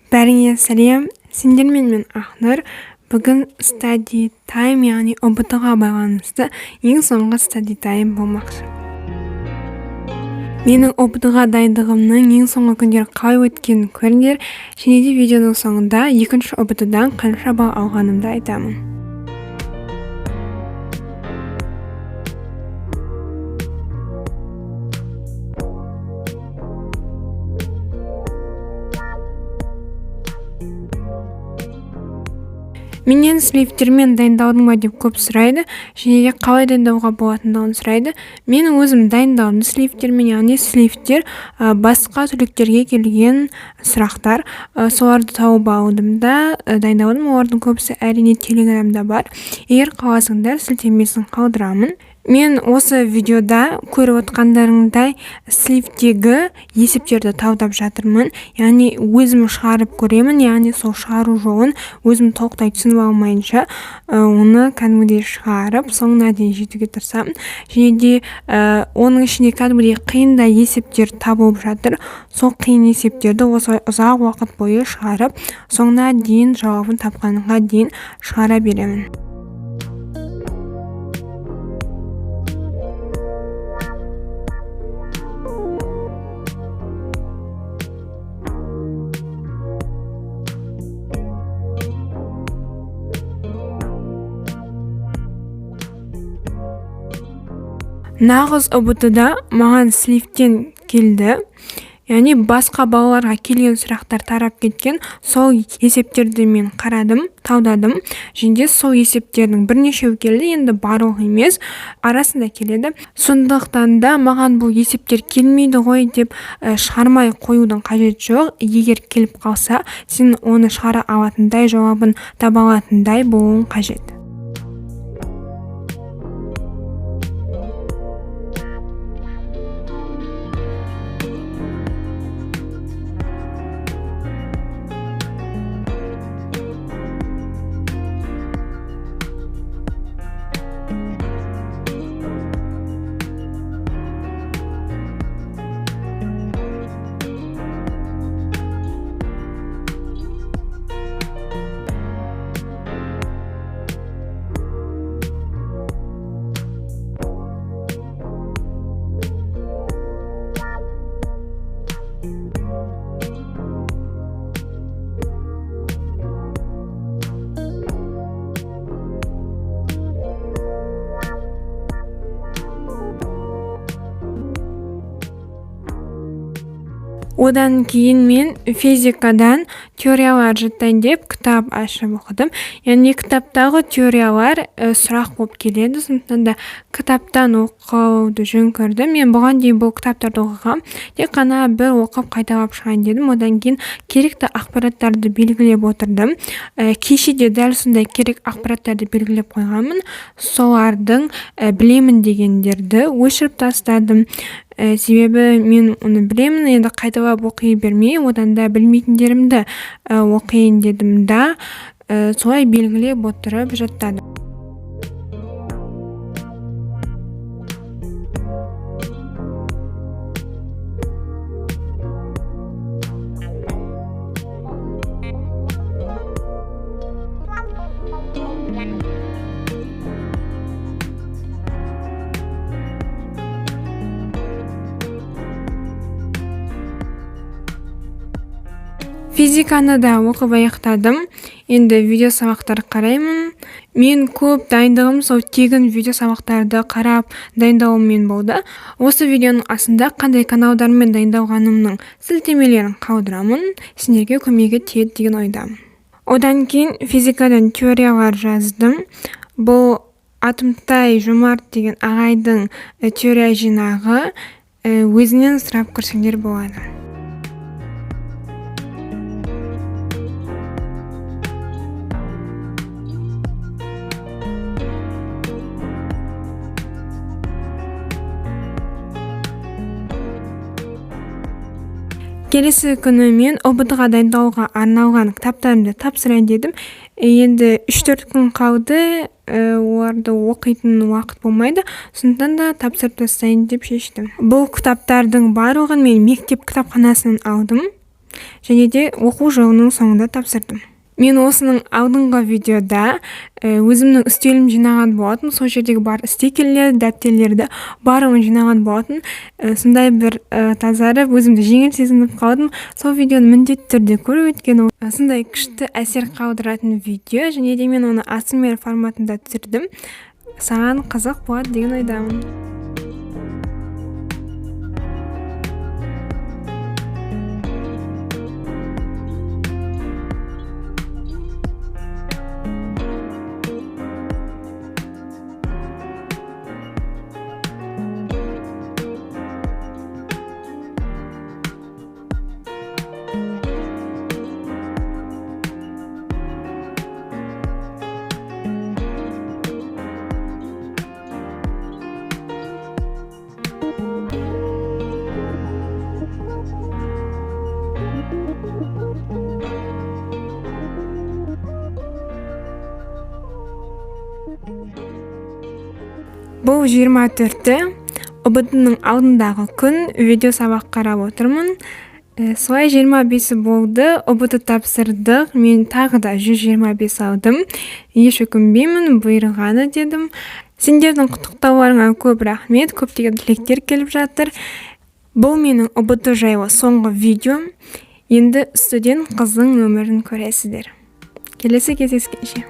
Бәріңе сәлем, сендермен мен Ақнұр. Бүгін study time, яғни ҰБТ-ға байланысты ең соңғы study time болмақшы. Менің ҰБТ-ға дайындығымның ең соңғы күндері қалай өткенін көріңдер, және де видеоның соңында екінші ҰБТ-дан қанша балл алғанымды айтамын. Менен сливтермен дайындалдың ба деп көп сұрайды, және де қалай дайындауға болатындығын сұрайды. Мен өзім дайындалдым сливтермен, яғни сливтер басқа түлектерге келген сұрақтар, соларды тауып алдым да дайындалдым. Олардың көбісі әрине Телеграмда бар. Егер қаласаңдар, сілтемесін қалдырамын. Мен осы видеода көріп отқандарыңдай сливтегі есептерді талдап жатырмын, яғни өзім шығарып көремін, яғни сол шығару жолын өзім толықтай түсініп алмайынша оны кәдімгідей шығарып соңына дейін жетуге тырысамын. Және де оның ішінде кәдімгідей қиын да есептер табылып жатыр. Сол қиын есептерді осылай ұзақ уақыт бойы шығарып, соңына дейін жауабын тапқанға дейін шығара беремін. Нағыз ҰБТ-да маған сливтен келді, яғни басқа балаларға келген сұрақтар тарап кеткен. Сол есептерді мен қарадым, талдадым, және де сол есептердің бірнешеуі келді, енді барлығы емес, арасында келеді. Сондықтан да маған бұл есептер келмейді ғой деп шығармай қоюдың қажеті жоқ. Егер келіп қалса, сен оны шығара алатындай, жауабын таба алатындай болуың қажет. Одан кейін мен физикадан теориялар жаттайын деп кітап ашып оқыдым. Яғни кітаптағы теориялар сұрақ болып келеді, сондықтан да кітаптан оқуды жөн көрдім. Мен бұған дейін бұл кітаптарды оқығам, тек қана бір оқып қайталап шығайын дедім. Одан кейін керекті ақпараттарды белгілеп отырдым. Кеше де дәл сондай керек ақпараттарды белгілеп қойғанмын. Солардың білемін дегендерді өшіріп тастадым. Себебі мен оны білемін, енді қайталап оқи бермей, одан да білмейтіндерімді оқиын дедім да, солай белгілеп отырып жаттадым. Физиканы да оқып аяқтадым. Енді видео сабақтар қараймын. Мен көп дайындығым сол тегін видео сабақтарды қарап дайындауыммен болды. Осы видеоның астында қандай каналдармен дайындалғанымның сілтемелерін қалдырамын. Сендерге көмегі тиеді деген ойдамын. Одан кейін физикадан теориялар жаздым. Бұл Атымтай Жомарт деген ағайдың теория жинағы. Өзінен сұрап көрсеңдер болады. Келесі күні мен ҰБТ-ға дайындалуға арналған кітаптарымды тапсырайын дедім. Енді 3-4 күн қалды, оларды оқитын уақыт болмайды, сондықтан да тапсырып тастайын деп шештім. Бұл кітаптардың барлығын мен мектеп кітапханасынан алдым. Және де оқу жылының соңында тапсырдым. Мен осының алдыңғы видеода өзімнің үстелім жинаған болатын, сол жердегі бар стикерлер, дәптерлерді барлығын жинаған болатын. Сондай бір тазарып, өзімді жеңіл сезініп қалдым. Сол видеоны міндетті түрде көру, өйткені сондай күшті әсер қалдыратын видео, және де мен оны ASMR форматында түсірдім. Саған қызық болады деген ойдамын. Бұл 24-і ҰБТ-ның алдындағы күн, видео сабақ қарап отырмын. Солай 25-і болды, ҰБТ тапсырдық, мен тағы да 125 алдым. Еш өкінбеймін, бұйырғаны дедім. Сендердің құттықтауларыңа көп рахмет, көптеген тілектер келіп жатыр. Бұл менің ҰБТ жайлы соңғы видеом. Енді студент қыздың өмірін көресіздер. Келесі кездескенше.